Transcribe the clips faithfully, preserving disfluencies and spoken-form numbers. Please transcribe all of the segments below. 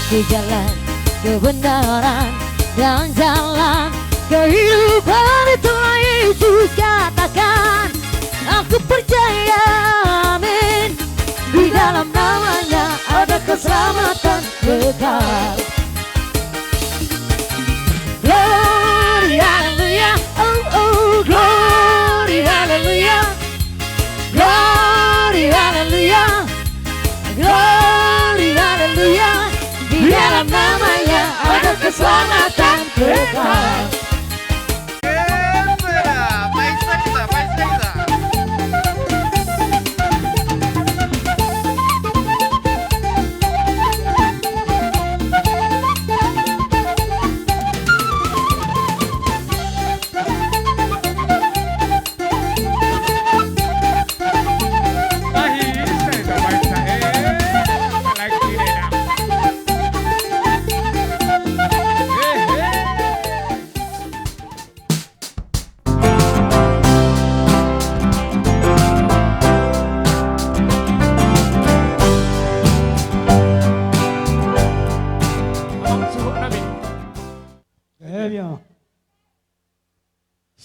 di jalan kebenaran dan jalan kehidupan. Itulah Yesus katakan, aku percaya, amin. Di dalam nama-Nya ada keselamatan kekal. Glory, haleluya. Oh, oh, glory, haleluya. Glory, haleluya. Glory, haleluya. Di dalam nama-Nya ada keselamatan kekal.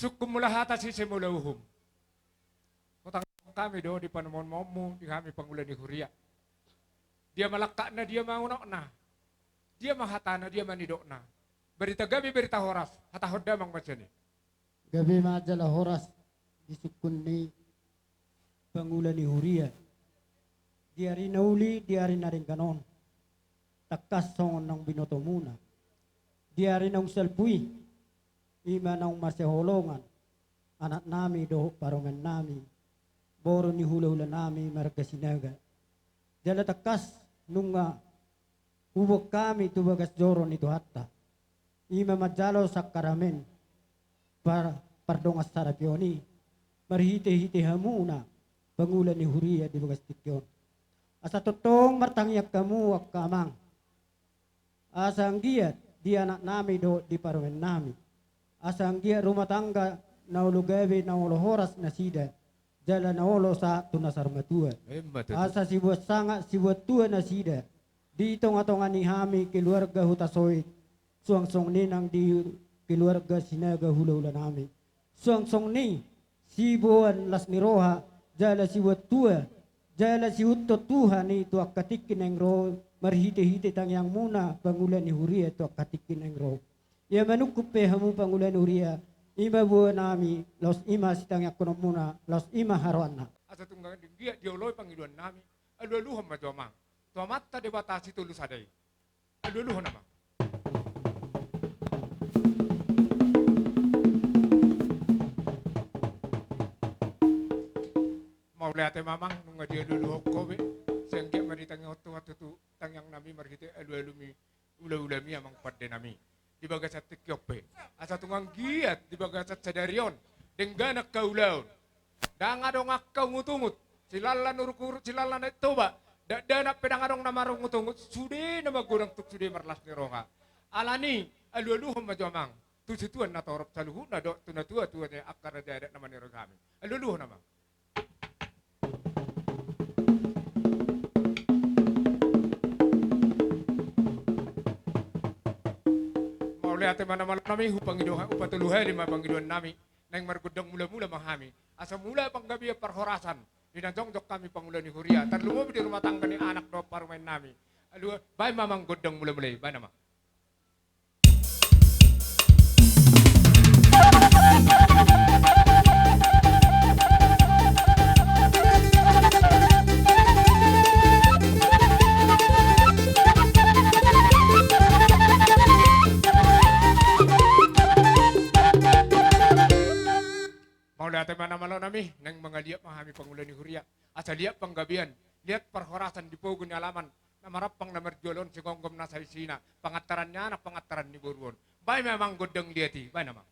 Sungkun mula hata, sise mula uhum. Hutangihon hami do di panomuonmu di hami pangula ni huria. Dia ma langkatna, dia ma unokna, dia ma hatana, dia ma nidokna. Barita gabe, barita horas, hatahon damang ma sian i. Gabe ma jala horas di sungkun ni pangula ni huria. Di ari na uli, di ari na denggan on, tangkas songon naung binotomuna di ari naung salpu i, i ma naung marsihaholongan anaknami dohot parumaennami, boru ni hulahulanami marga Sinaga. Jala tangkas nunga huboan hami tu bagas joro ni Tuhanta, i ma manjalo sakramen par-, pardongansaripeon i, marhitehite hamuna pangula ni huria di bagas tingki on. Asa tongtong martangiang hamu angka amang, asa anggiat di anaknami dohot di parumaennami, asa anggiat rumah tangga na olo gabe, na olo horas nasida, jala na olo sahat tu na saur matua. Emma tutu. Asa siboan sangap, siboan tua nasida di tongatonga ni hami keluarga Hutasoit, suang songon i nang di keluarga Sinaga hulahulanami. Suang songon i siboan las ni roha jala siboan tua jala siuthon Tuhan i tu angka tingki naeng ro, marhitehite tangiangmuna pangula ni huria tu angka tingki naeng ro. Ia manungkun pe hamu pangula ni huria, i ma boanami, laos i ma sitangiangkononmuna, laos i ma haroanna. Asa tung anggiat dioloi pangidoannami, alualuhon ma jo amang tu Amanta Debata Sitolu Sada i. Alualuhon amang. Mauliate ma amang, nunga dialualuhon ho be. Sai anggiat ma ditangihon Tuhan tutu tangiangnami marhite alualumi, ulaulami, amang pandenami, di bagasan tingki on pe. Asa tung anggiat di bagasan sadari on denggan angka ulaon, ndang adong angka ungutungut, silallan urukuruk, silallan Aek Toba, dakdanak pe ndang adong na marungutungut, sude na magodang tung sude marlas ni roha. Alani alualuhon ma jo amang tu situan na torop saluhutna dohot tu natuatua ni angka raja adat na maniroi hami. Alualuhon amang. Mauliate ma na malo nami, hupangido, hupatolu hali ma pangidoannami. Naeng margondang mulamula ma hami asa mula panggabean parhorasan di na jongjong hami pangula ni huria, tarlumobi di rumah tangga ni anak dohot parumaennami. Alua, baen ma amang gondang mulamula i, baen amang. Mauliate ma na malo nami, naeng mangaliat ma hami pangula ni huria asa liat panggabean, liat parhorasan di pogu ni alaman na marampang na marjual on, sigomgom na saisina, pangantaran ni anak, pangantaran ni boru on. Baen ma amang gondang liat i, baen amang.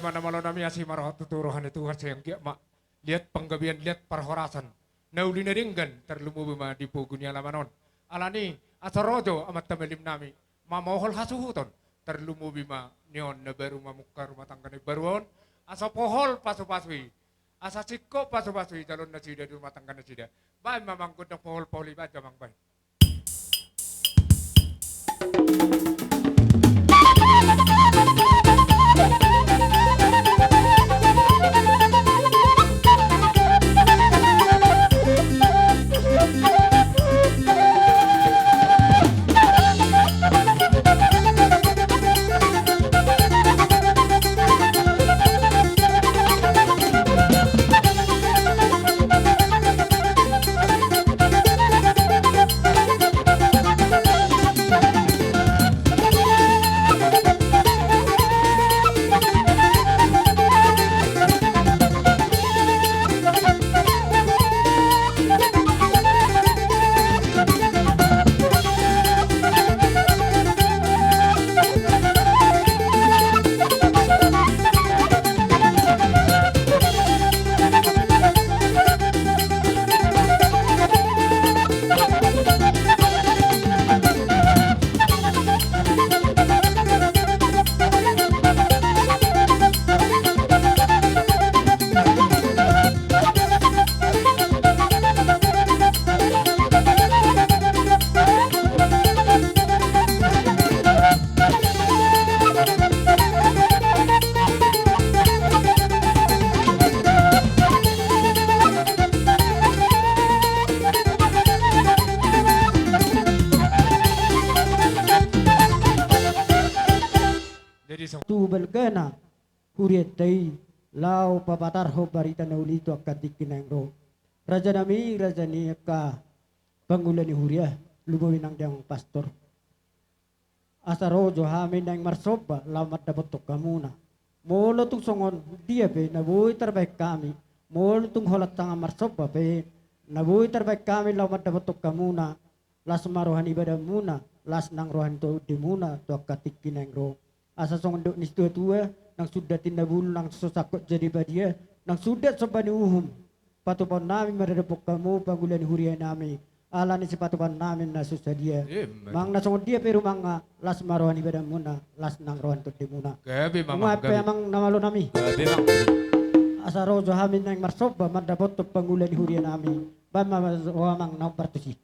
Mana malo nami asi ma roha tu roha ni Tuhan sai anggiat ma liat panggabean liat parhorasan. Na uli na denggan tarlumobi ma di pogu ni alaman on. Alani asa ro jo amanta malim nami mamohol hasuhuton tarlumobi ma nion na baru mamungka rumah tangga na baru on. Asa pohol pasupasu i. Asa singkop pasupasu i jaloon nasida di rumah tangga nasida. Baen ma amang gondang pohol pohol i baen jo amang baen. Jadi so- Tu balgana hurianta i laho papatarhon barita na uli tu angka tingki naeng ro. Raja nami, raja ni angka pangula ni huria, lumobi nang di amang pastor. Asa ro jo hami naeng marsomba laho mandapothon hamuna. Molo tung songon dia pe na boi tarbahen hami, molo tung holan sanga marsomba pe na boi tarbahen hami laho mandapothon hamuna, las ma roha ni badanmuna, las nang roha ni tondimuna tu angka tingki naeng ro. Asa songon dok ni situatua, nang sundat inna bulung nang so sangkot jadi badia, nang sundat somba ni uhum. Patupaonnami ma di hamu pangula ni huria nami, ala ni sipatupaonnami na so sadia. Ima tutu. Manang na songon dia pe rumangna, las ma roha ni badanmuna, las nang roha ni tondimuna. Gabe ma amang, gabe. Nunga pe amang na malo nami. Gabe ma amang. Asa ro jo hami naeng marsomba mandapothon pangula ni huria nami. Baen ma roha amang na hombar tusi.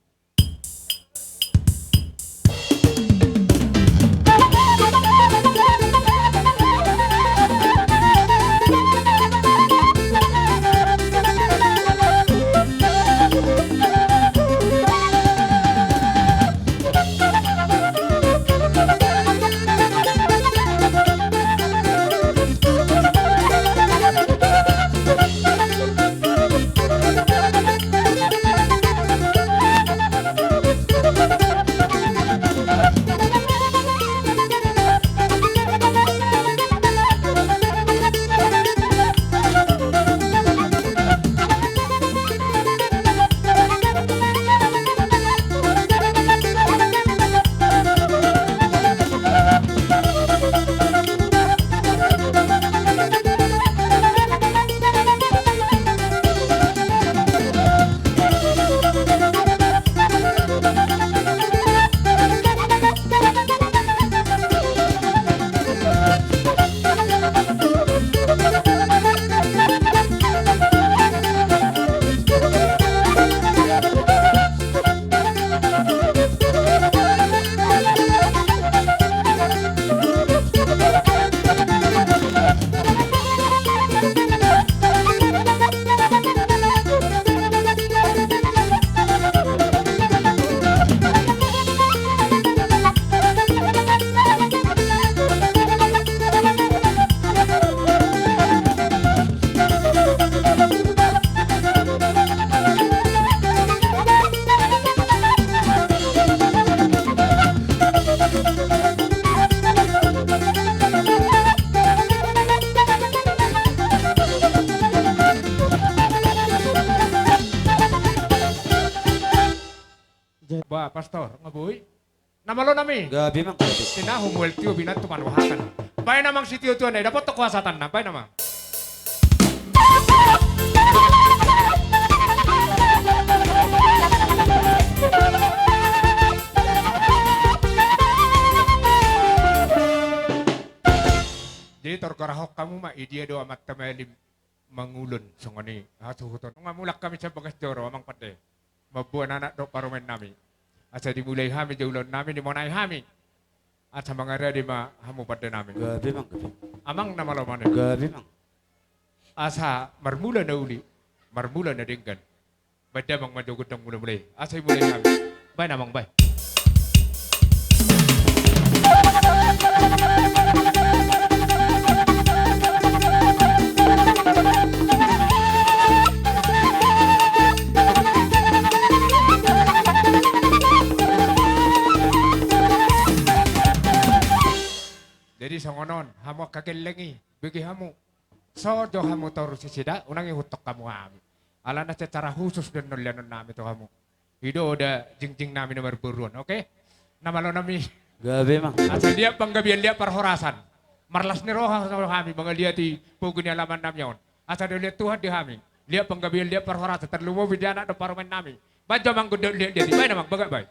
Ba, pastor, nga boi? Na malo nami. Gabe ma, gabe. Tinahu mual tio binantu manuahakan. Baen amang sitio tuan na i, dapothon ho hasahatanna, baen amang. Jadi torgorahon hamu ma, idia do amanta malim mangulon songon i hasuhuton. Nunga mulak hami sian bagas joro, amang pande. Mamboan anak dohot parumaen nami. Asa dimulai hami joloan nami, dimonai hami. Asa mangarade ma hamu pande nami. Gabe, Mang, gabe. Amang na malo ma nami. Gabe, Mang. Asa marmula na uli, marmula na denggan. Baen damang ma jo gondang mula-mula i. Asa dimulai hami. Baen amang, baen. Jadi songon on, hamu angka gelleng i, bege hamu. So jo hamu toru sisada, unang ihuthon hamu hami. Alana secara khusus do on lehonon nami tu hamu. I do da jingjing nami na marboruon, oke? Na malo nami. Gabe, Mang. Asa liat panggabean, liat parhorasan. Marlas ni roha do hami mangaliati pogu ni alaman nami on. Asa dilehon Tuhan di hami. Liat panggabean, liat parhorasan, tarlumobi di anak dohot parumaen nami. Baen jo amang gondang liat-liat i, baen amang, bagak baen.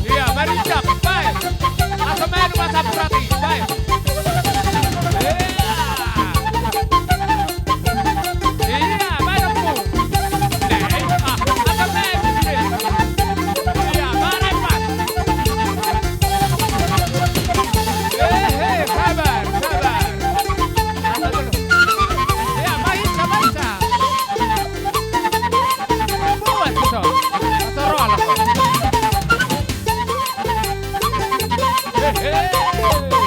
Ia, marindang, baen. Asa maen ma sapuran i, baen. Ia. Ia, baen ompu. Ia, asa maen. Ia, baen, baen. He, he, sabar, sabar. Ia, baen, sabar, sabar. Buat, so. Asa ro anak. He, he.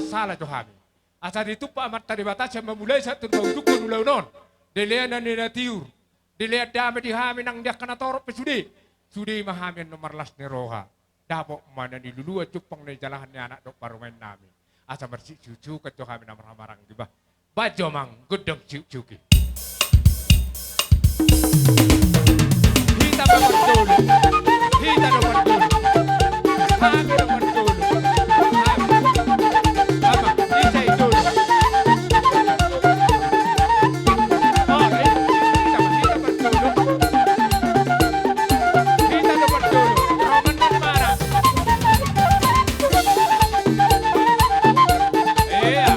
sala jo hami. Asa ditumpak Amanta Debata sian mamulai sahat tu na paujunghon ulaon on. Dilean na niula na tiur. Dilean dame di hami nang di angka na torop pe sude. Sude ma hami annon marlas ni roha. Dapot ma na niluluan jumpang na nijalahan ni anak dohot parumaen nami. Asa marsiukjukan jo hami na marhahamaranggi bah. Bahen jo amang gondang siukjuk i. Hita do mardolok. Hita do mardolok. Hami do mardolok. Hami. Amang, ise i dolok? Oh, eh, hita, hita mardolok. Hita do mardolok. Roman dan Mara. Iya.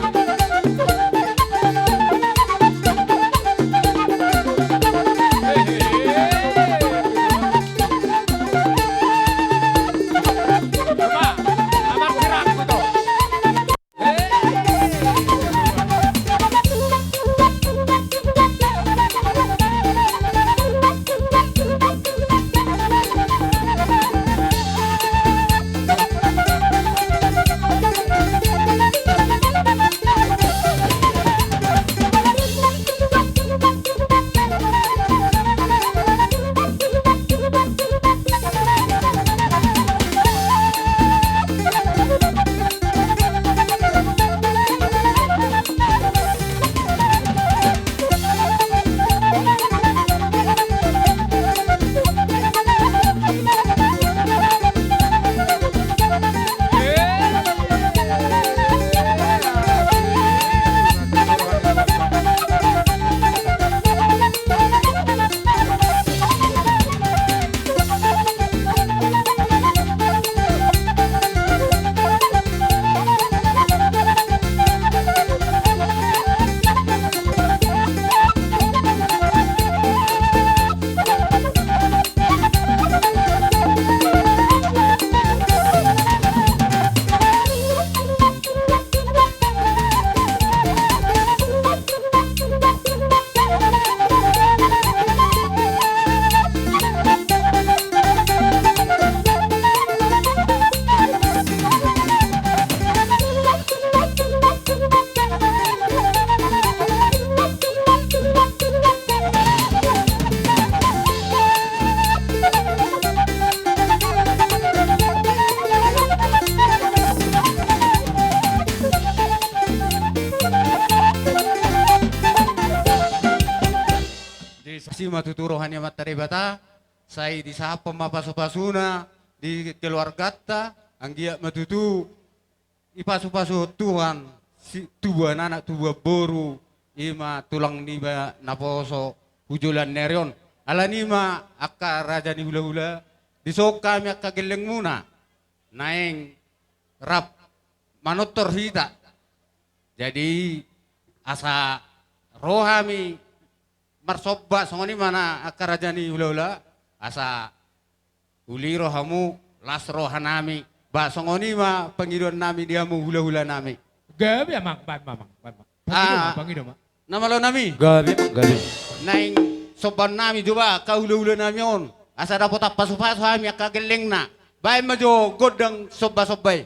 Jadi, saksi ma tutu roha ni Amanta Debata, sai disahaphon ma pasupasuna di keluarganta, anggiat ma tutu dipasupasuhon Tuhan, si-, tubuan anak, tubuan boru, i ma tulang niba naposo hu joloan ni ari on. Alani i ma angka raja ni hulahula, dison hami angka gellengmuna, naeng rap manortor hita. Jadi, asa ro hami marsomba, songon i ma na angka raja ni hulahula, asa uli rohamu, las rohanami, ba songon i ma pangidoannami di hamu hulahulanami. Gabe amang, bahen ma amang, bahen ma. Pangido ma, ah, pangido ma. Na malo nami. Gabe, gabe. Naeng sombaonnami jo ba angka hulahulanami on, asa dapotan pasupasu hami angka gellengna. Bahen ma jo gondang sombasomba i.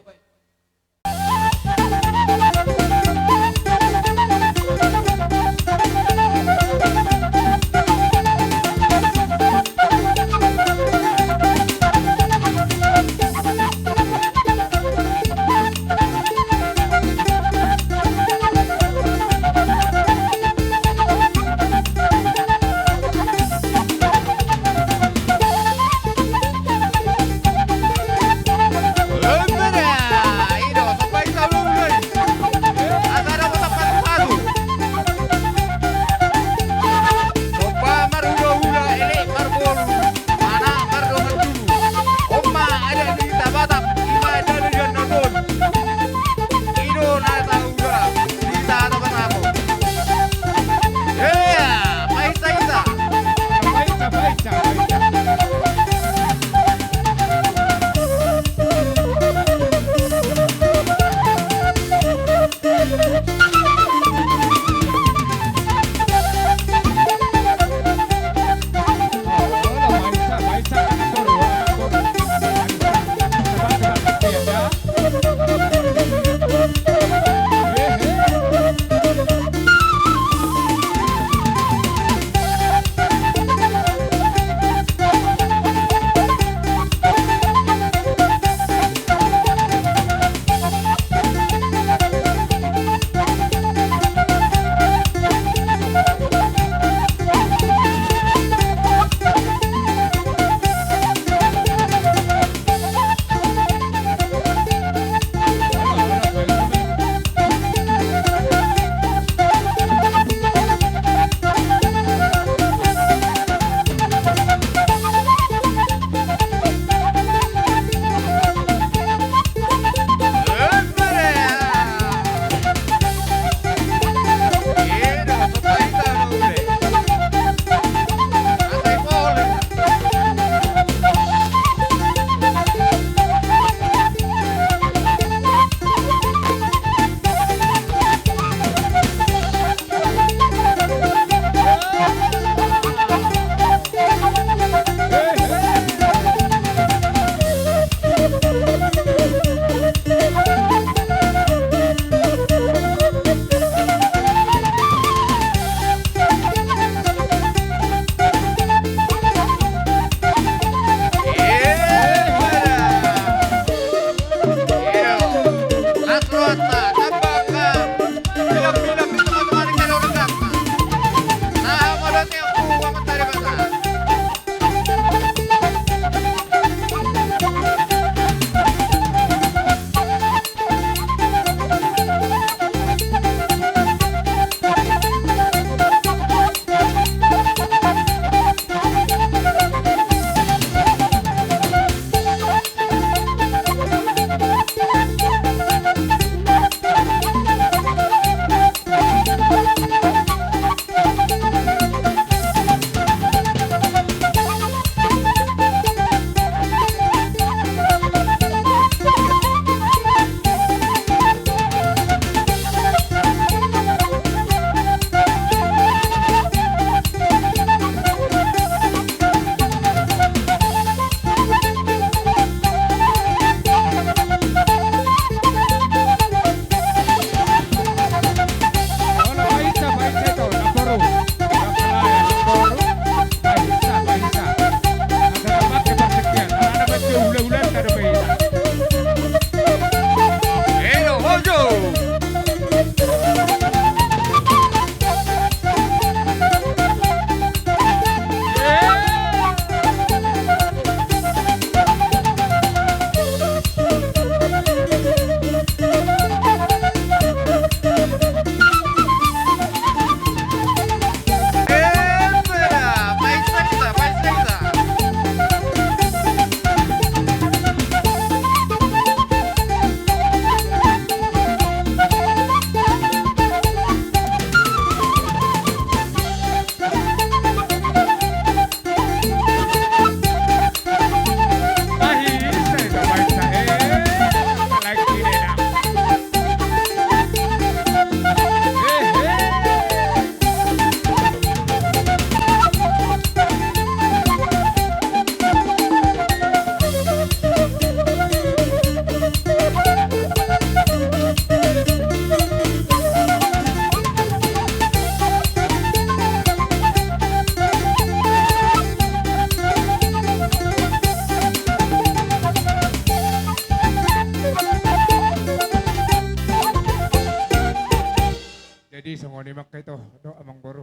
Mangkatai do, amangboru.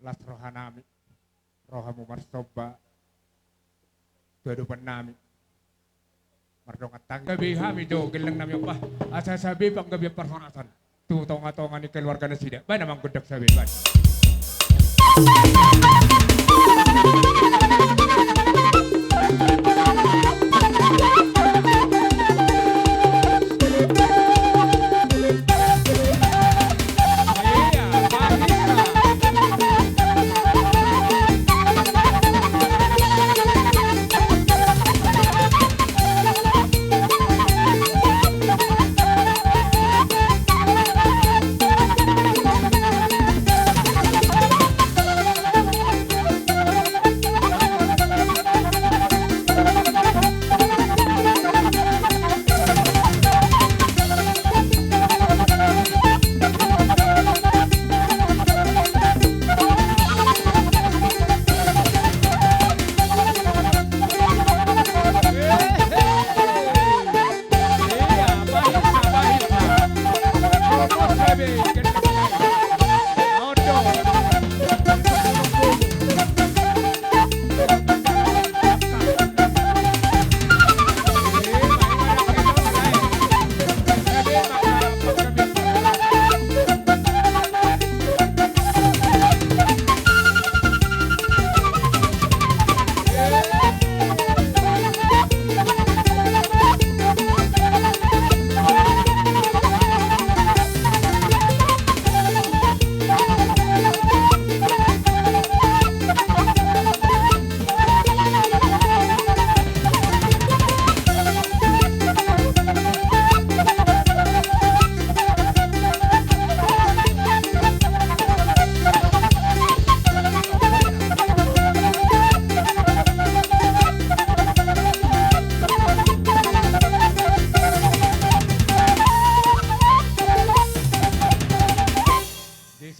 Las rohanami. Rohamu marsomba tu adopan nami. Mardongan tangiang. Gabe hami jo, gellengnami opat. Asa sabe panggabean parhorasan tu tongatonga ni keluarga nasida. Baen amang gondang sabe, baen.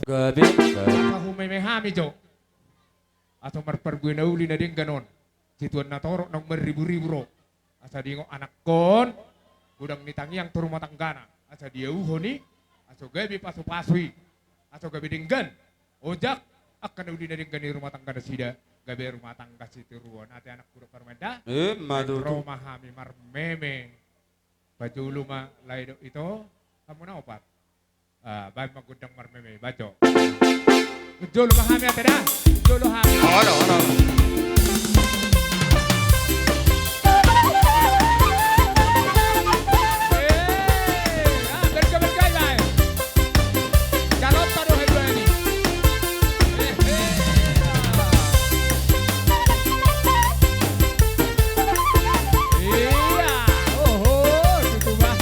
Gabe. Asa humeme hami jo. Asa marparbue na uli na denggan on. Situan na torop naung marriburibu ro. Asa diingot anakkon, godang ni tangiang tu rumah tanggana. Asa diauhon i, asa gabe pasupasu i. Asa gabe denggan. Ojak, angka na uli na denggan i rumah tangga nasida. Gabe rumah tangga sitiruon. Ate anakku dohot parumaen da. Ima tutu. Ro ma hami marmeme. Pajolo ma lae dohot ito. Hamu na opat. Ah, baen ma gondang marmeme, baco. Jolo ma hami ate da. Jolo hami. Olo, olo. Eh, ah, berga, berga, bae. Jalon tado hai dua ini. Eh, eh, ah. Iya, oho, tutu bah.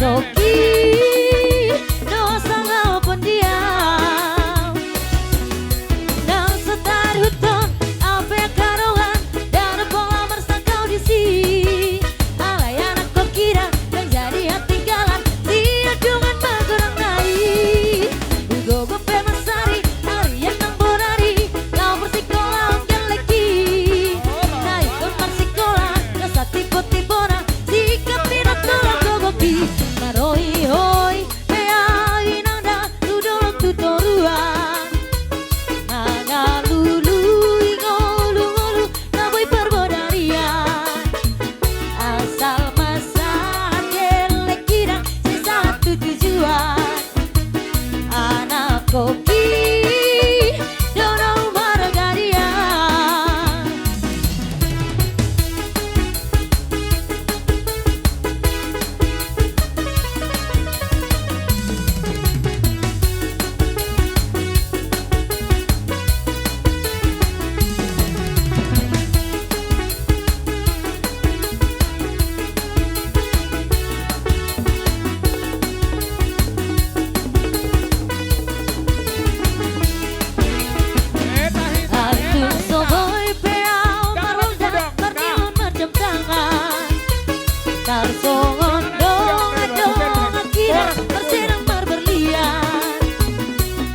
Oke, doa sangap on dia. Nang so tarihuthon au pe angka dongan, ndang pola marsangkap disi. Alai anak kokida, ndang jadi hatinggalan sian dongan magodang na i. Hugogo pe mansari, ari an nang bonari, laho marsikola on gelek i. Na ingkon marsikola, na satipotipo na, singkop ni na tolap gogo i. Marhoihoi pe au inang da, tu dolok tu toruan, mangalului ngolungolu na boi parbodarian. Asal ma sahat gelek i da, sai sahat tu tujuan. Anak koki, do na umarga dia. Alai tung so boi pe au marhundang, marnilon marjam tangan, tarsongon dongan-dongan hita, marsedang marberlian.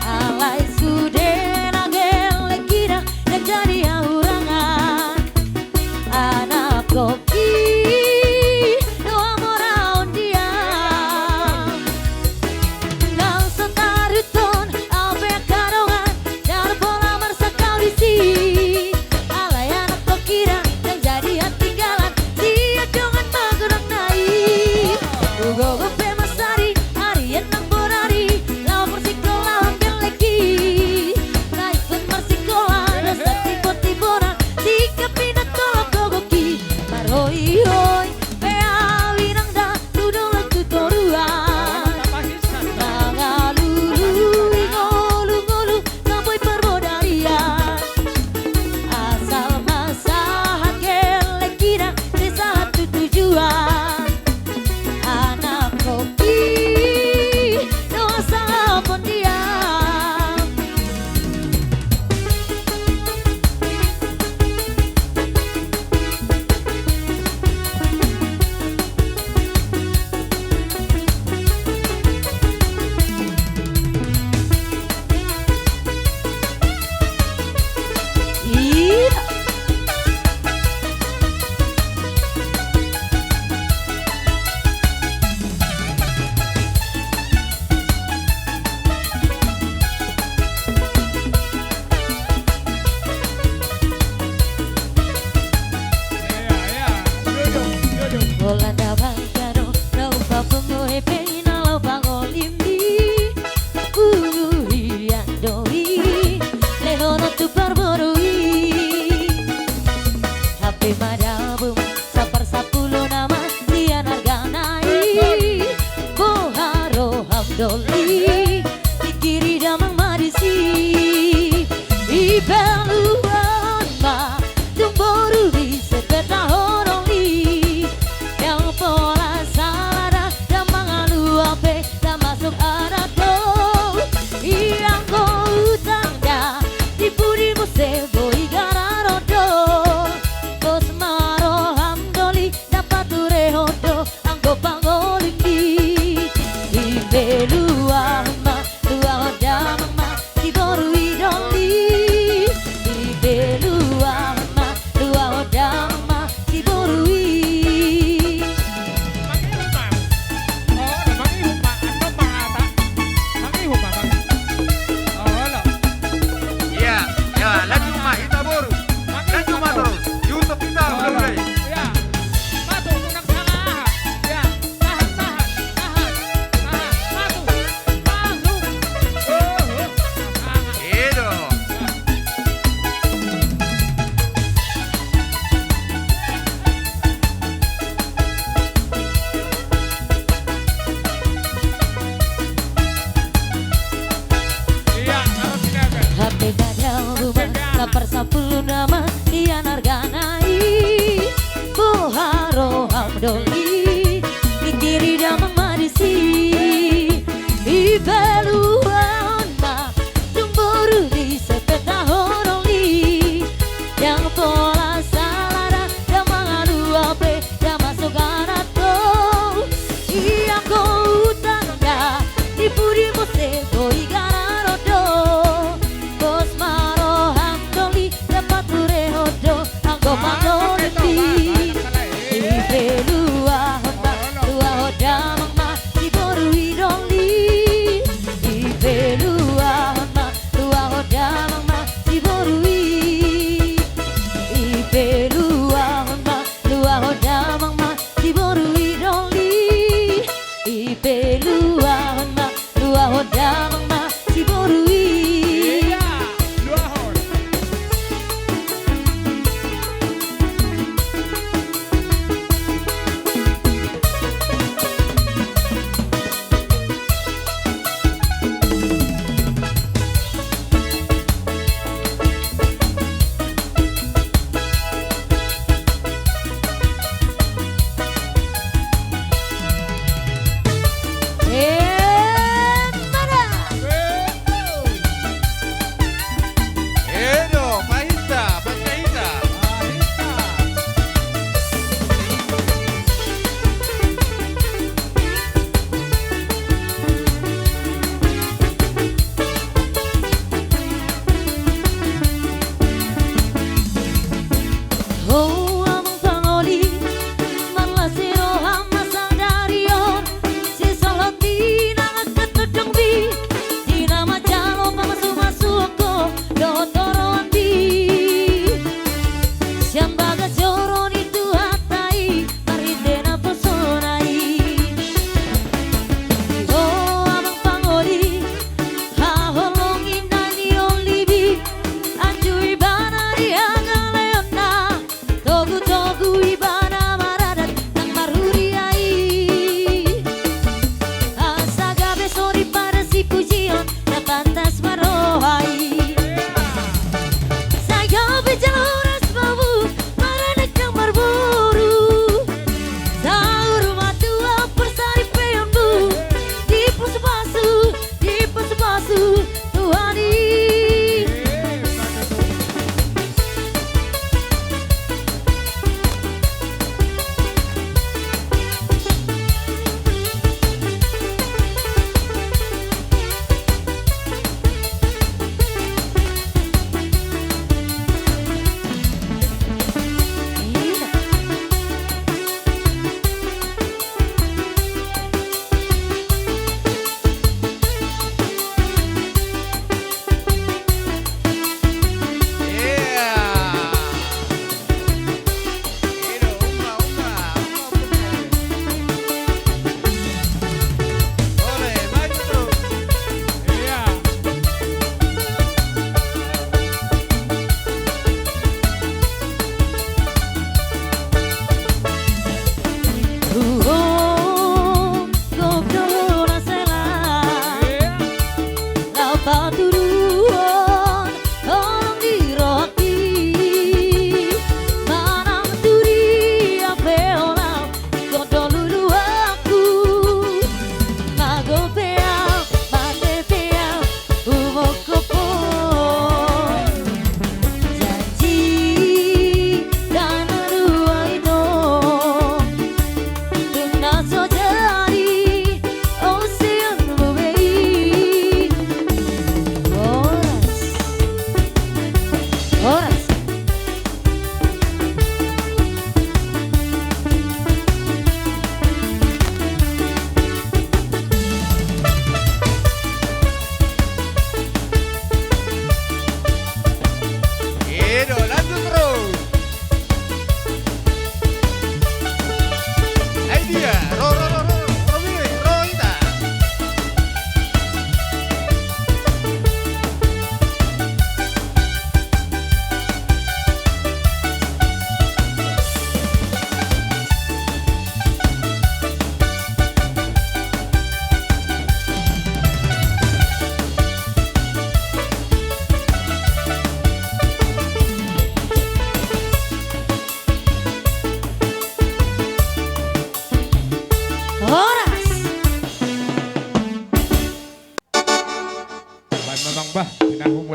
Alai sude na gelek i da, ndang jadi hahurangan. Anak koki, do hamoraon dia. Nang so tarihuthon au pe angka dongan, ndang pola marsangkap disi. Alai anak kokida, ndang jadi hatinggalan sian dongan magodang na i. Hugogo pe mansari, ari an nang bonari, laho marsikola on gelek i. Na ingkon marsikola, na satipotipo na, singkop ni na tolap gogo i. Marhoihoi pe au inang da, tu dolok tu toruan, mangalului ngolungolu na boi parbodarian. Asal ma sahat gelek i da, sai sahat tu tujuan. Anak koki, doa sangap on dia. Iya. Holan da bangga do na umbahen pungu i pe na laho pangolimbi. Pungu hian do i, lehonon tu parboru i. Hape ma dabu ma, sapar sapulu nama sian argana i. Boha roham doli, tingki ni damang ma disi. Dipaluahon ma tung boru di sepetak horong i. Ndang pola sala da, ndang mangaluape, ndang masuk adat do. Ianggo utang da, di pudi muse boi gara ro do. Pos ma roham doli, ndang pature ho do anggo pangolimbi. Dipaluahon ma, luahon damang ma, di boru i doli. Dipaluahon ma, luahon damang ma, di boru i. Mangihut ma. Oh, mangihut ma. Ando ma ata. Mangihut ma, mangihut. Oh, olo. Iya, ya, lanjut ma hita boru. Lanjut ma terus. Diutuk hita, olo. Iya. Masuk, unang salah. Iya. Tahan, tahan, tahan, tahan. Masuk, masuk. Oh, oh. Tahan. Iya dong. Iya, harus ini agak. Hape ma dabu ma, sapar sapulu nama sian argana i. Boha roham doli, tingki ni damang ma Isi, ibeluahon ma, dung boru ni sepeta horong i, ndang pola sala ra, ndang mangaluape, ndang masogan antong. Ianggo utang da, di pudi muse, boi gara ro do. Pos ma roham toli, ndang pature ho do, anggo pangoli. Ibeluahon ma, luahon damang ma, di boru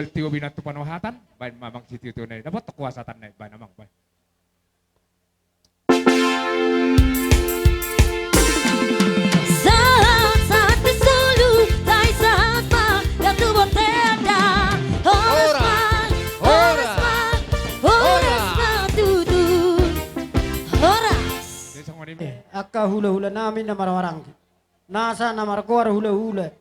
Tio binan tu panohatan, baen ma amang sitio-tio na i, dapot tu kuasa tanna i, baen amang, baen. Sahat, sahat ni solu, tai sahat ma, ya tu bontean da. Horas ma, horas ma, horas ma tutu. Horas. Eh, angka hula-hula nami na marhahamaranggi. Nasa na margoar hula-hula.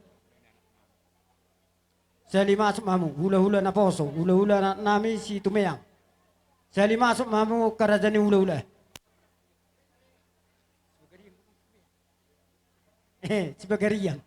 Sahali masuk ma hamu, hula-hula naposo, hula-hula na, nami Situmeang. Sahali masuk ma hamu angka raja ni hula-hula. Eh, Sibagariang.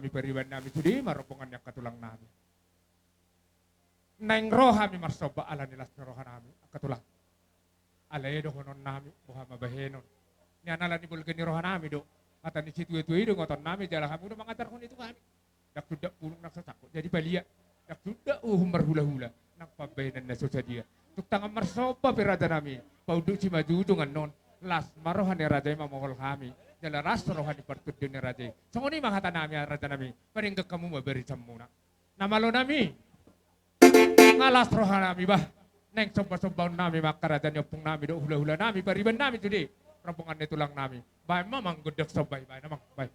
Hami pariban nami sude ma rombongan ni angka tulang nami. Naeng ro hami marsomba ala ni las ni roha nami, angka tulang. Alai dohonon nami, boha ma bahenon. Nian ala ni bolge ni roha nami do. Hata ni situa-tua i do ingoton nami, jala hamu do mangajarhon i tu hami. Ndang suda bulung nang sasangkot jadi palia. Ndang suda uhum marhula-hula nang pambahenan na so sadia. Tung tangan marsomba pe raja nami, paunduk simanjujung annon. Las ma roha ni raja i mamohol hami, jala las roha ni partondion ni raja i. Songon i ma hata nami, raja nami, padenggan hamu ma barisan muna. Na malo nami, nga las roha nami bah. Naeng somba-sombaon nami ma angka raja ni ompung nami dohot hula-hula nami, pariban nami sude, rombongan ni tulang nami. Baen ma amang gondang somba i, baen amang, baen.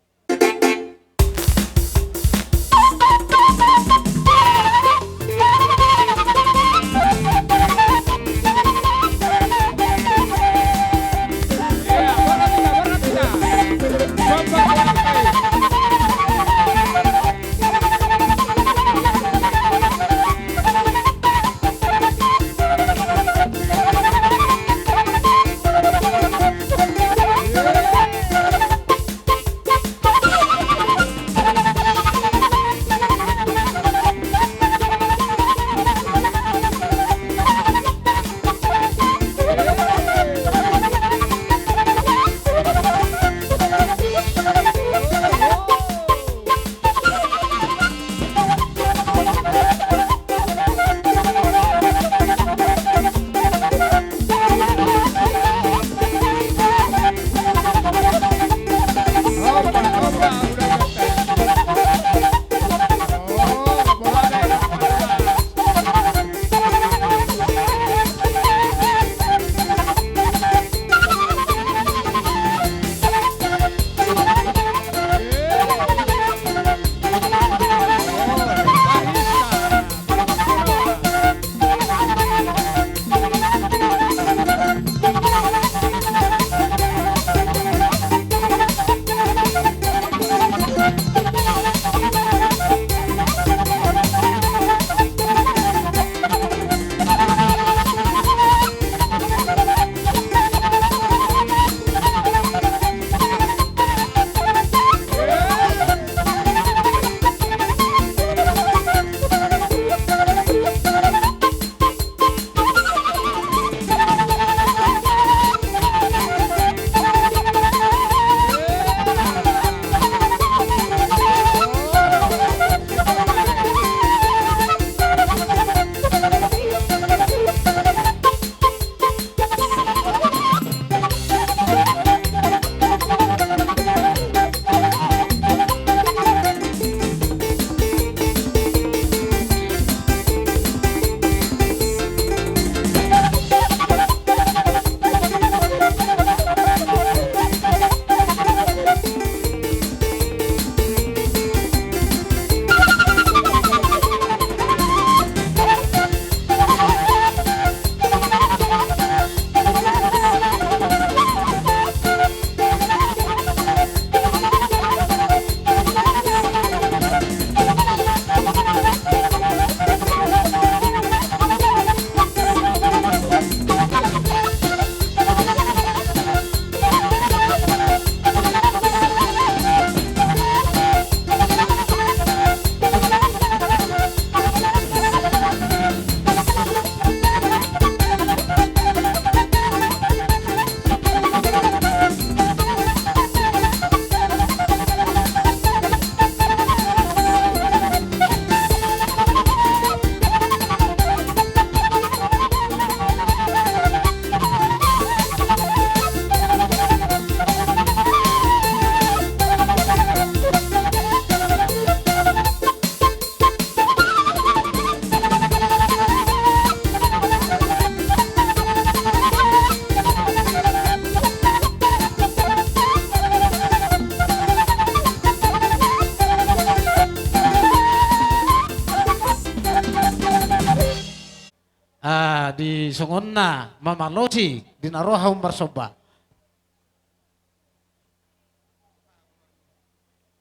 Ah, di songon na mamalosi di na ro hami marsomba.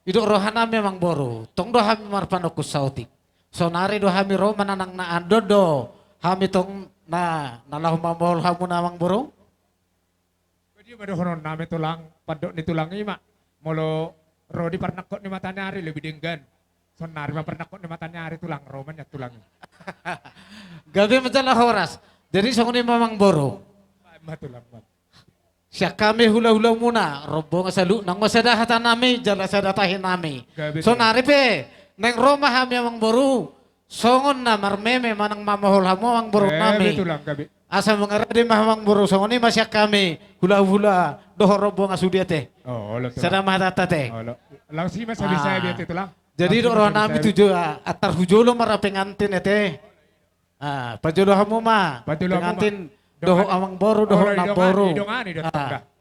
Didok roha nami amangboru, tong do hami marpanungkun saotik. Saonari do hami ro manang na andon do hami tong na, na laho mamohol hamuna amangboru? Badia ma dohonon nami tulang, pandok ni tulang i ma. Molo Ro di parnangkok ni mataniari lebih denggan. Sonari ma parnangkok ni mataniari tulang, ro ma nian tulang. Gabe ma jala horas. Jadi songon i ma amangboru. Baen ma tulang, baen. Sian hami hulahulamuna, rombongan saluhutna, nunga sada hatanami jala sada tahinami. Gabe tulang. Sonari pe naeng ro ma hami amangboru. Songon na marmeme manang mamohol hamu amangboru nami. Gabe tulang, gabe. Asa mangarade ma amangboru, songon i ma sian hami hulahula dohot rombongan sude ate. Olo tulang. Sada ma hatanta ate. Olo. Laos i ma sabi-sabi ate tulang. Jadi dohot rohanami tu jolo, antar hu jolo ma ra pengantin ate. Ah, pajolo hamu ma. Pajolo hamu ma. Pengantin dohot amangboru dohot namboru. Olo, idongani, idongani, idongani. Ah.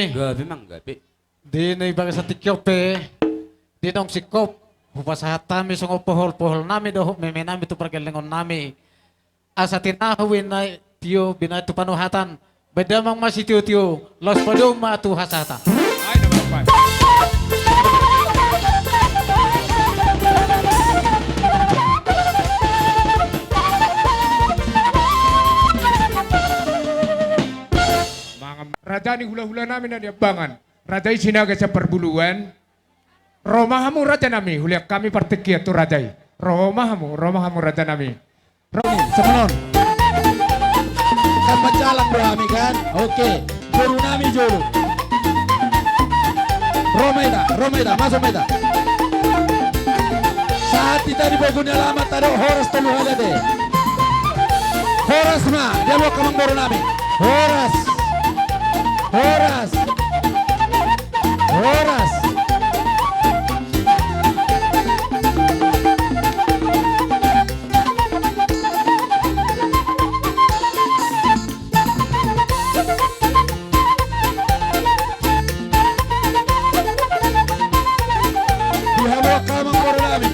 Gabe manggabe. Di na i bagasan tingki on pe, di naung singkop, hupasahat hami songon pohol-pohol nami dohot meme nami tu pargellengon nami. Asa tinahu binahen tio, binahen tu panuhatan, baen damang ma sitio-tio, laos padomu ma tu hasahatan. Raja ni hula-hula nami na niambangan, raja i Sinaga sian Parbuluan. Ro ma hamu raja nami, hulean hami partingkian tu raja i. Ro ma hamu, ro ma hamu raja nami. Ro ni, songon on. Kan marjalang do hami kan? Oke. Boru nami jolo. Ro ma hita, ro ma hita, masuk ma hita. Sahat hita di pogu ni alaman ta dohot horas tolu hali ate. Horas ma, dia buat amang boru nami. Horas. Horas. Horas. Di hamu angka amang boru nami.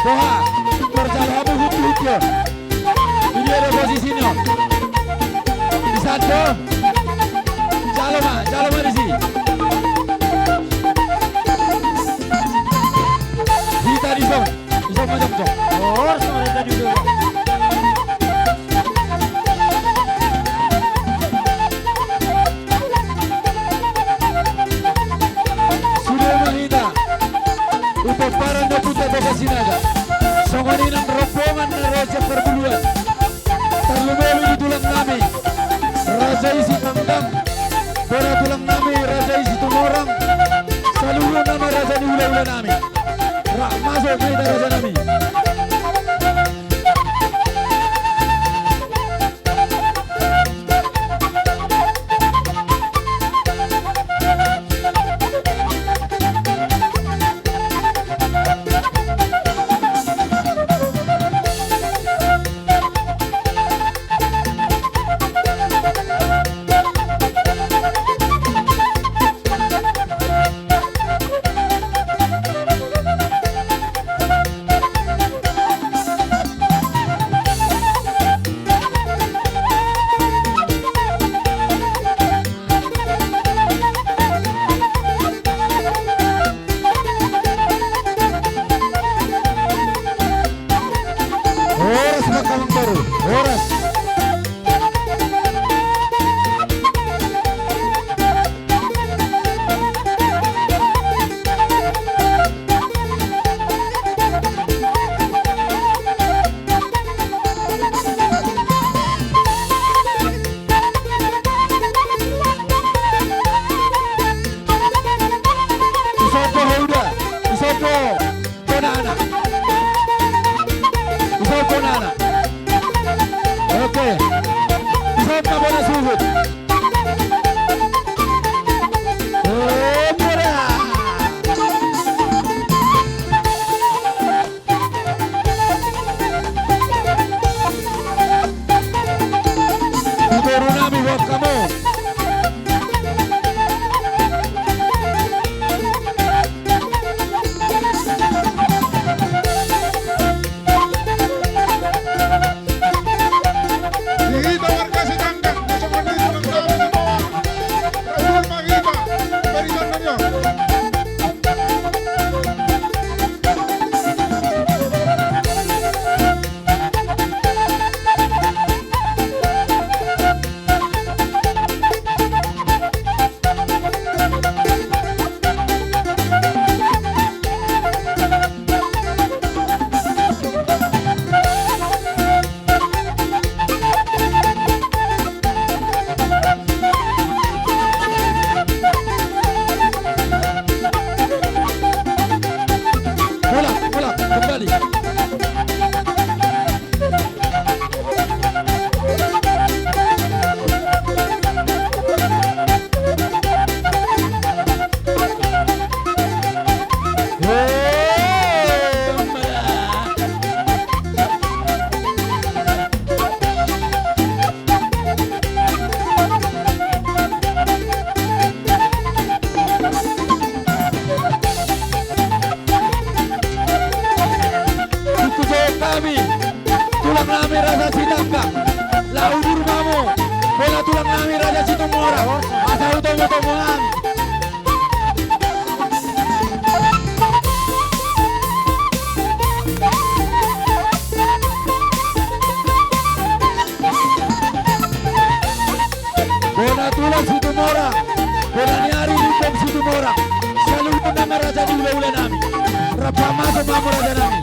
Boha, parjalo hamu hutu-hutu on. Di dia do posisi ni on. Di san do. Jalo ma, jalo ma disi. Hita dison. Dison ma jongjong. Horas ma hita di ujung. Sude ma hita. Upomparan ni Ompunta Toga Sinaga. Songon i nang rombongan na ro sian Parbuluan. Tarlumobi di tulang nami raja i Sitanggang, bona tulang nami raja i Situmorang. Saluhutna ma raja ni hula-hula nami. Ra masuk ma hita raja nami. Horas ma angka amang boru, horas. Isomba ho uda, isomba ho bonana. Isomba ho bonana. Oke. Isomba ho bona suhut. Eh, murah. Di boru nami buat kamu. Di hita warga Sitanggang, di songon i tulang nami semua. Rasul ma hita, barisan nami on. Boto muang. Bona tulang Situmorang, bona ni ari Limbong Situmorang. Saluhutna ma raja ni hulahula nami. Rap hamaso ma hamu raja nami.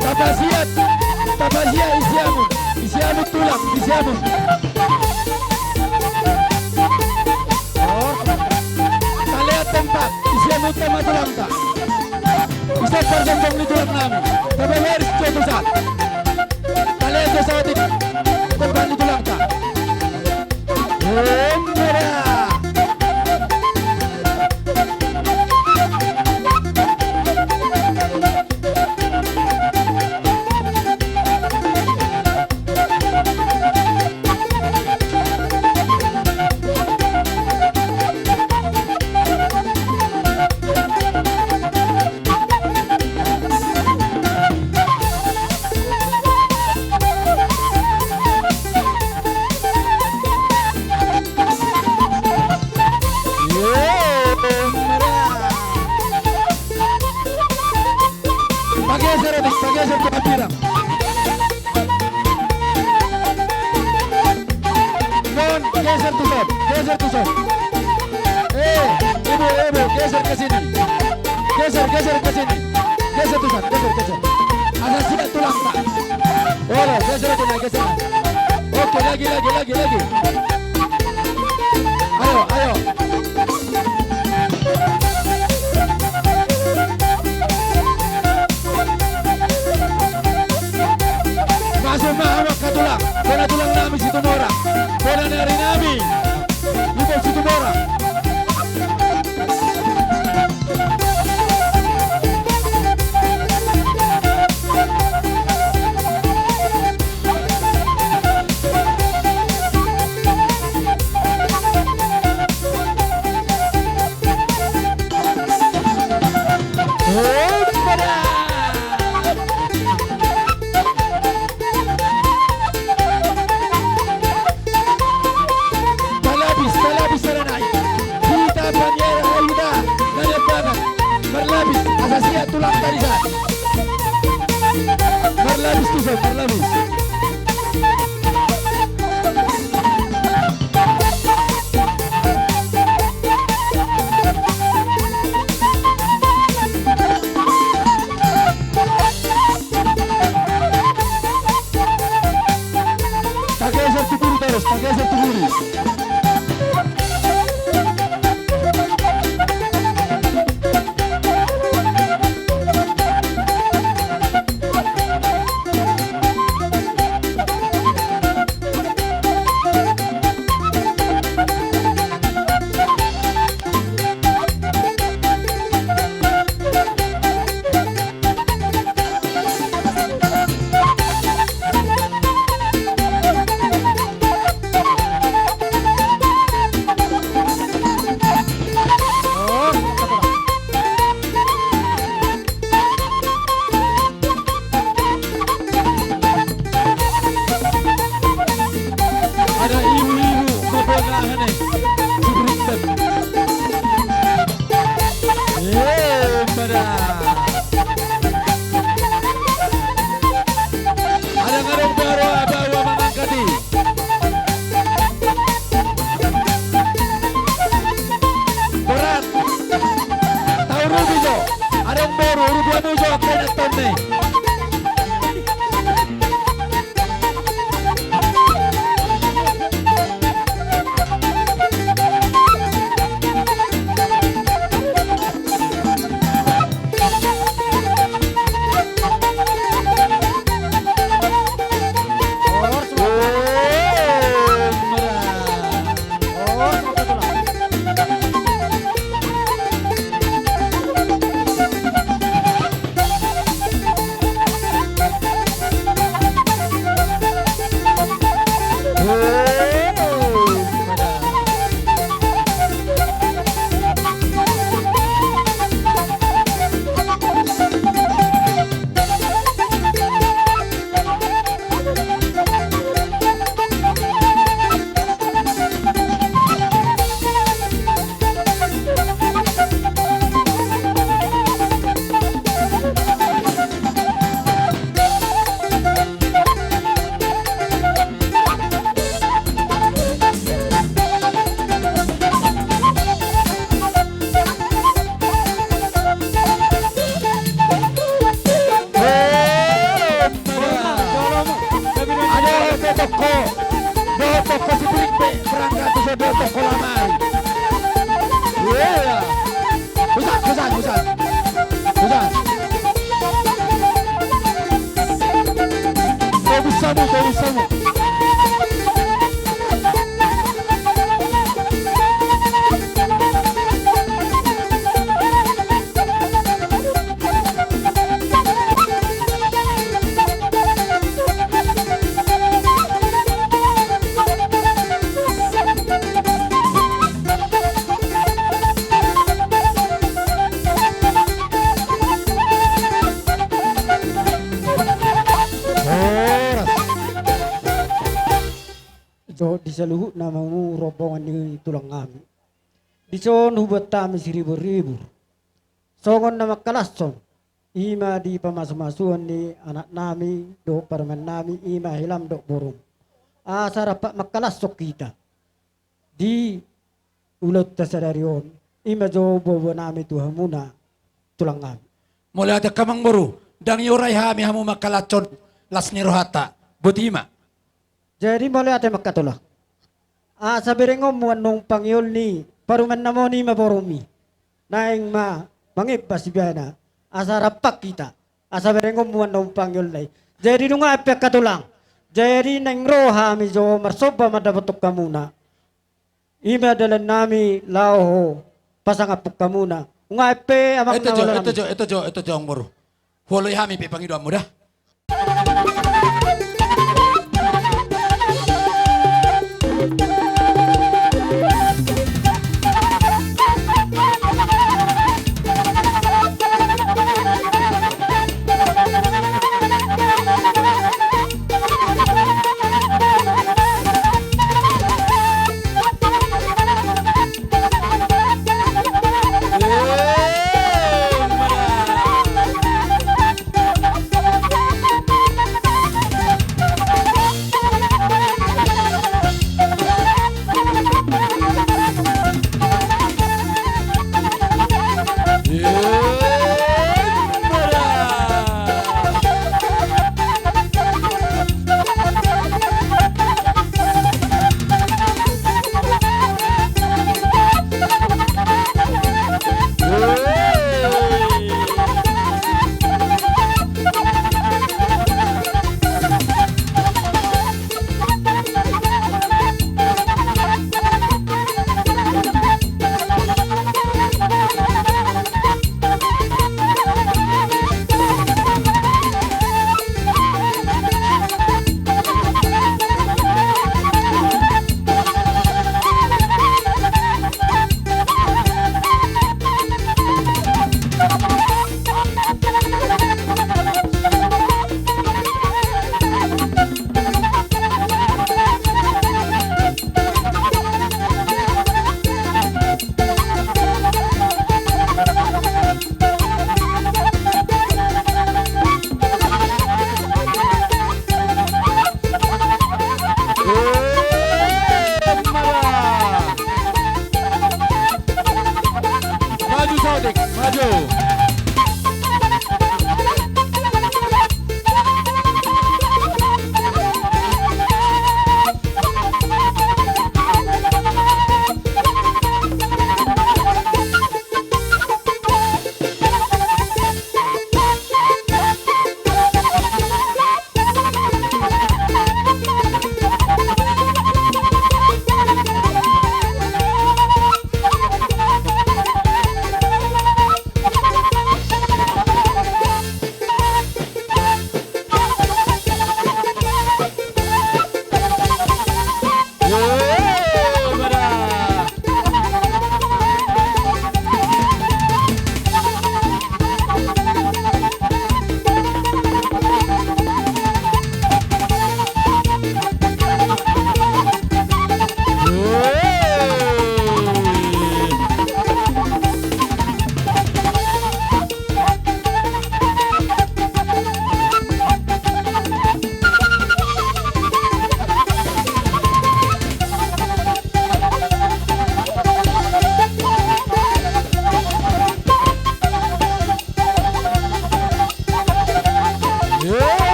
Tapasiat, tapasiat di siamun, di siamun tulang, di siamun. Oh, talean tempat, di siamun tempat tulangta. Di siamun tempat ni tulang nami. Tapasiat di siamun tempat. Talean tempat, tempat ni tulangta. Umbara. Pageser, pageser tu hambirang. Nuaeng, geser tu son, geser tu son. Eh, ibu, ibu, geser ke sini. Geser, geser ke sini. Geser tu son, geser, geser. Asa siat tulangta. Olo, geser tu na, geser. Oke, lagi, lagi, lagi, lagi. Ayo, ayo. Masuk ma hamu angka tulang, bona tulang nami Situmorang, bona ni ari nami Limbong Situmorang. Talabis, talabis, saranai. Hita paniara, hita na niambangan. Marlabis, asa siat tulangta di san. Marlabis tu son, marlabis. Tageser tu guru terus, tageser tu guru. Ada ibu-ibu mabona hane. Eh, pada. Ada ngadong baru, baru mangangkat i. Borat. Taurupi jo. Adong boru, urupi hamu jo angka inanta on. Toko Sipiling pe berangkat tu Sodo, toko Lamari. Iya. Busan, busan, busan. Busan. Tobus samu, tobus samu. Horas. Jo di saluhutna hamu rombongan ni tulang nami. Dison hubuat hami siribur-ribur songon na mangkalashon, i ma di pamasumasuon ni anak nami dohot parumaen nami, i ma helam dohot borum. Asa rap mangkalashon hita di ulaonta sadari on, i ma jo boaboa nami tu hamuna tulang nami. Mauliate angka amangboru, ndang iorai hami hamu mangkalashon las ni rohanta. Boti ma. Jadi mauliate ma angka tulang. Asa berengonmu annon pangiol ni parumaen nami on, i ma borumi. Naeng ma mangemba ibana. Asa rap hita. Asa berengonmu annon pangiolna i. Jadi nunga pe angka tulang. Jadi naeng ro hami jo marsomba mandapothon hamuna. I ma dalan nami laho pasangaphon hamuna. Nunga pe amang. Eto jo, eto jo, eto jo, eto jo amangboru. Huoloi hami pe pangidoanmu da. Maju, Sodik, maju.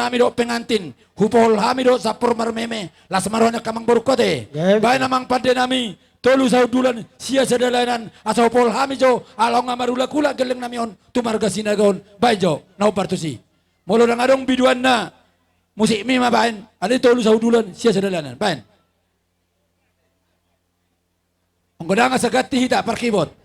hami dohot pengantin, hupohol hami dohot sampur marmeme, las ma roha ni angka amangborungku ate. Baen amang pande nami, tolu sahundulan, sia sadalanan, asa hupohol hami jo, ala nunga marulak-ulak gelleng nami on, tu marga Sinaga on, baen jo, na hombar tusi. Molo ndang adong biduanna, musikmi ma baen, alai tolu sahundulan, sia sadalanan, baen. Anggo ndang asa ganti hita parkibot.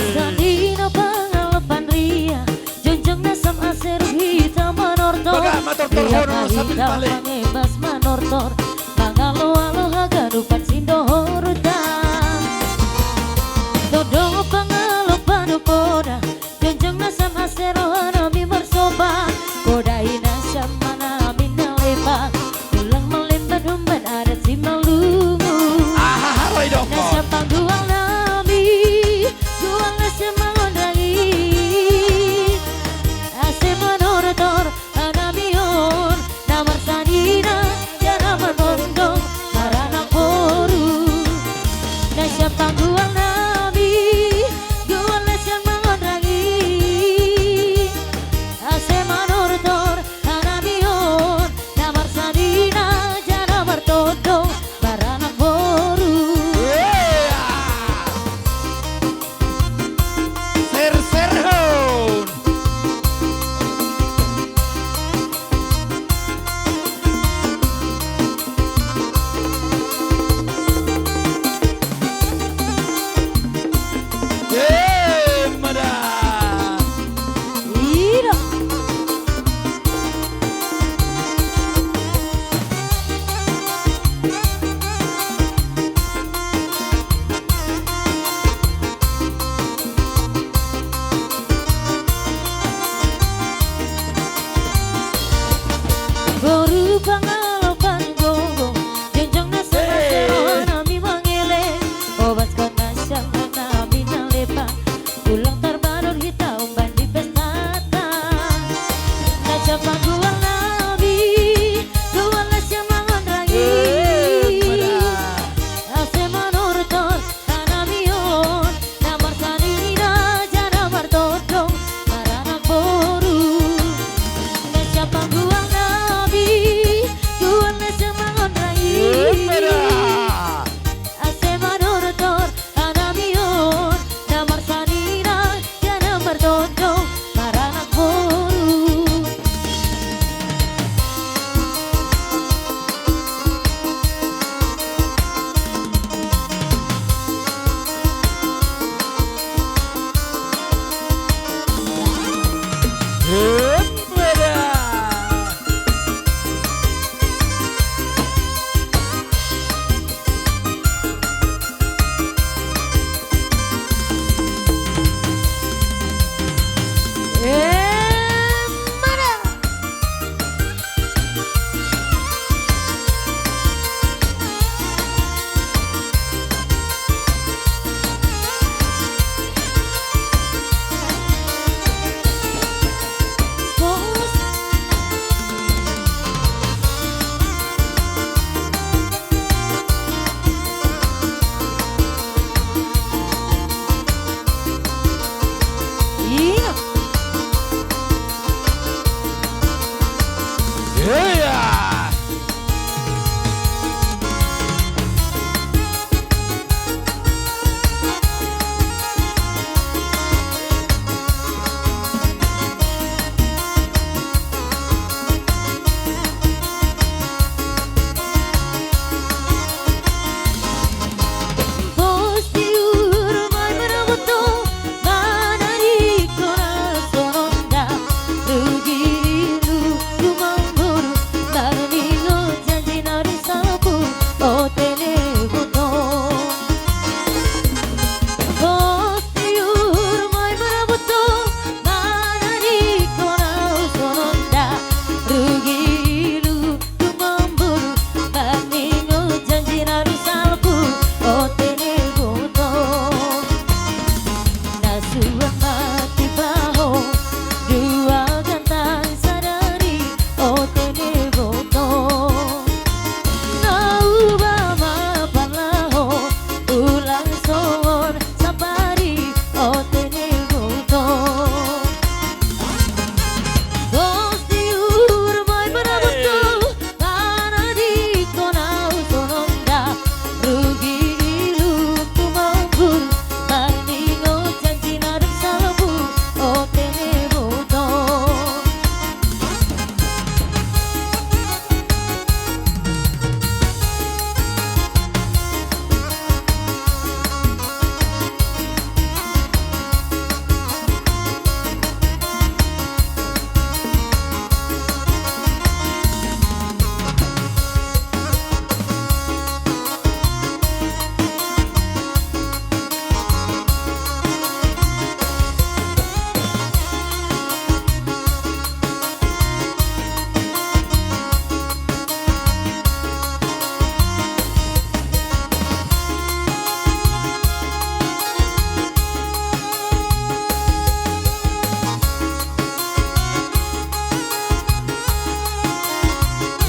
Sandina pangalapan ria, jongjong na sam ase ro hita manortor. Bagak manortor, ria hono na hita sambil balik. Mangebas manortor, mangalo-alo haganupan sindohorta. Tondong pangalapan poda, jongjong na sam ase roha nami marsoba. Poda i na sam manami na lepa, tulang malemban umbahen adat Simalungun. Aha, aha, ro i do. Na sam panggual nami, gual na sam mangondangi. Ase manortor hanami on, na marsanina jala mar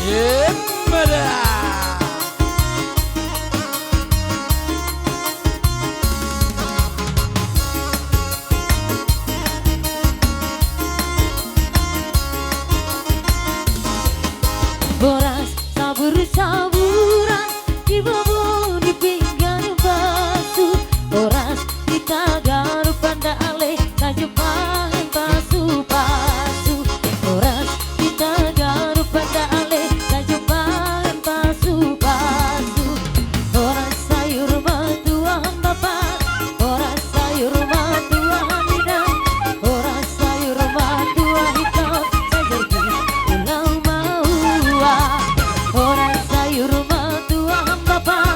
Emma da. Boras sabur-saburan di bobo di pinggan basu. Boras di tagar pandale, tajumpahan pasu-pasu. Boras di tagar pandale, tajumpahan pasu-pasu. Boras sayur ma tuan bapa, boras sayur ma tuan inang, boras sayur ma tuan inang, sayur di ulau maua. Boras sayur ma tuan bapa,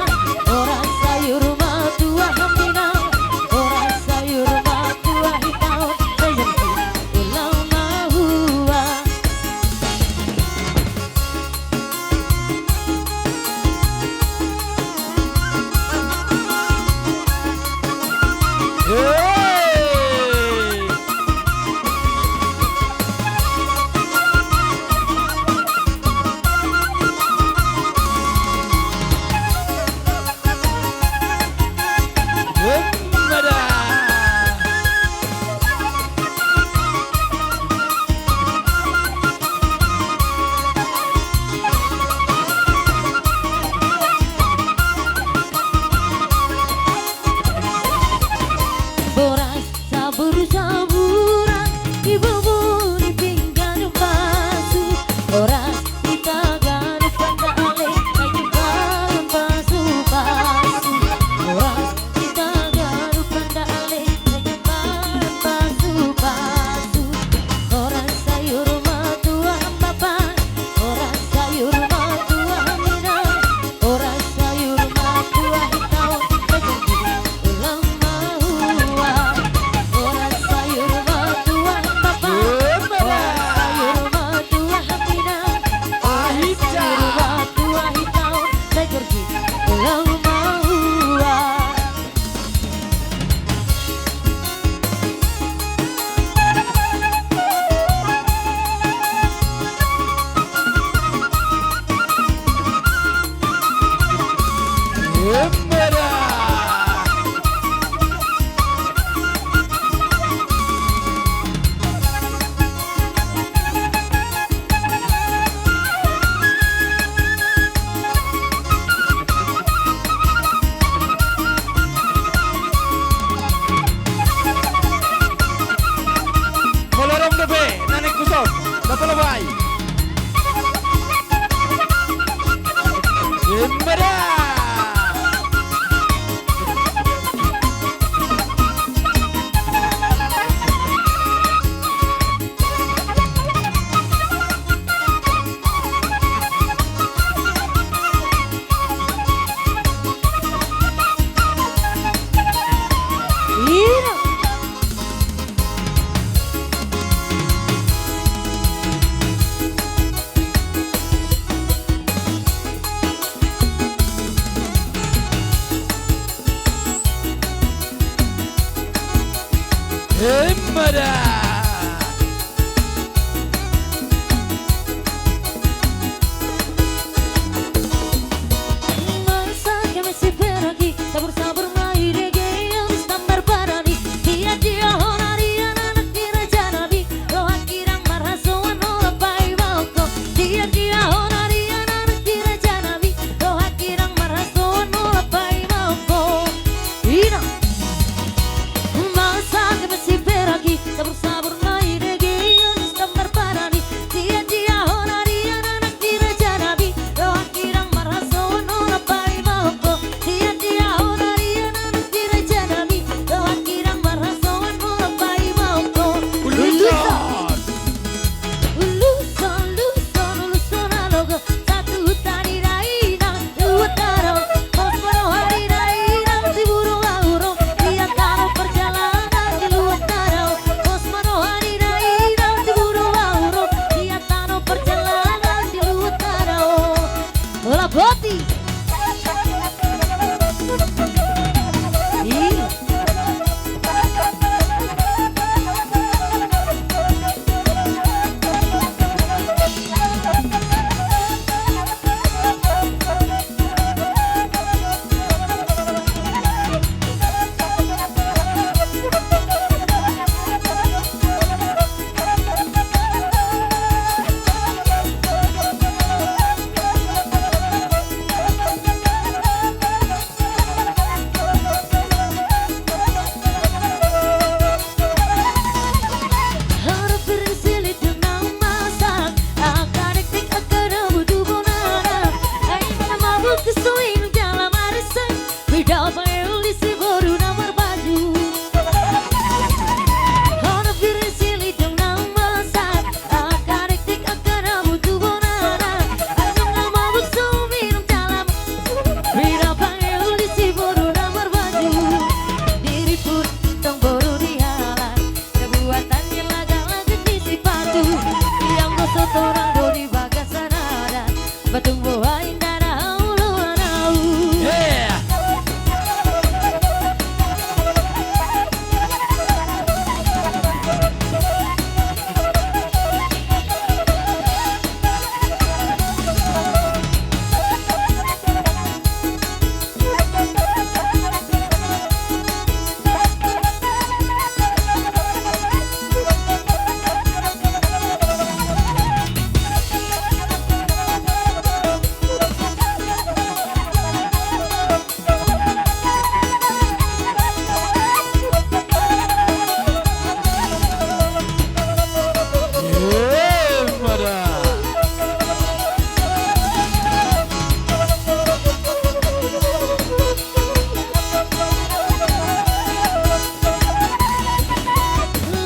Patung boha inda na ulaon au. Yeah.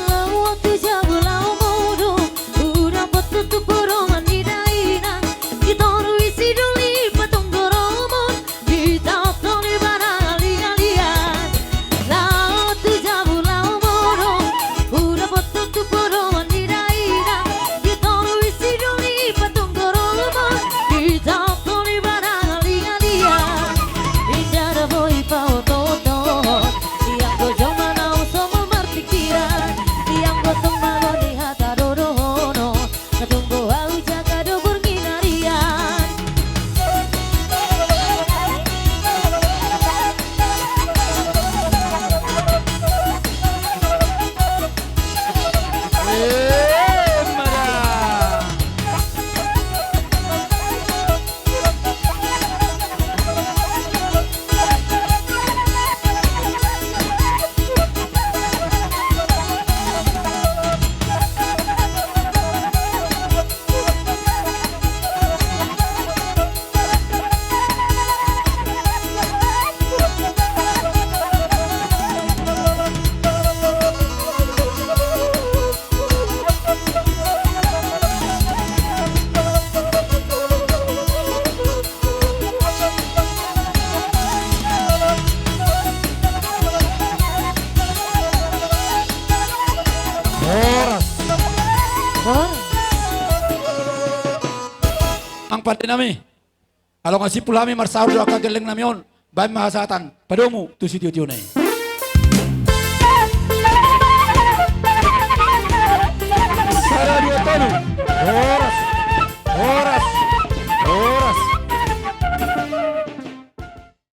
Laho tu jabu laho modom, hudapot tutu podoman ni dainang, ditoru i sidoli patung goromon, ditaothon ibana lialian. Laho tu jabu laho modom, hudapot tutu podoman ni dainang, ditoru i sidoli patung goromon, ditaothon ibana lialian. Inda na boi paotoothon, ianggo jolma naung somal marpingkiran, ianggo tung malo ni hata do dohonon. Patung boha au jaga do borngin arian. Horas. Horas. Amang pande nami, alo nga simpul hami marsaor do angka gelleng nami on, baen ma hasahatan padomu tu sitio-tio na i.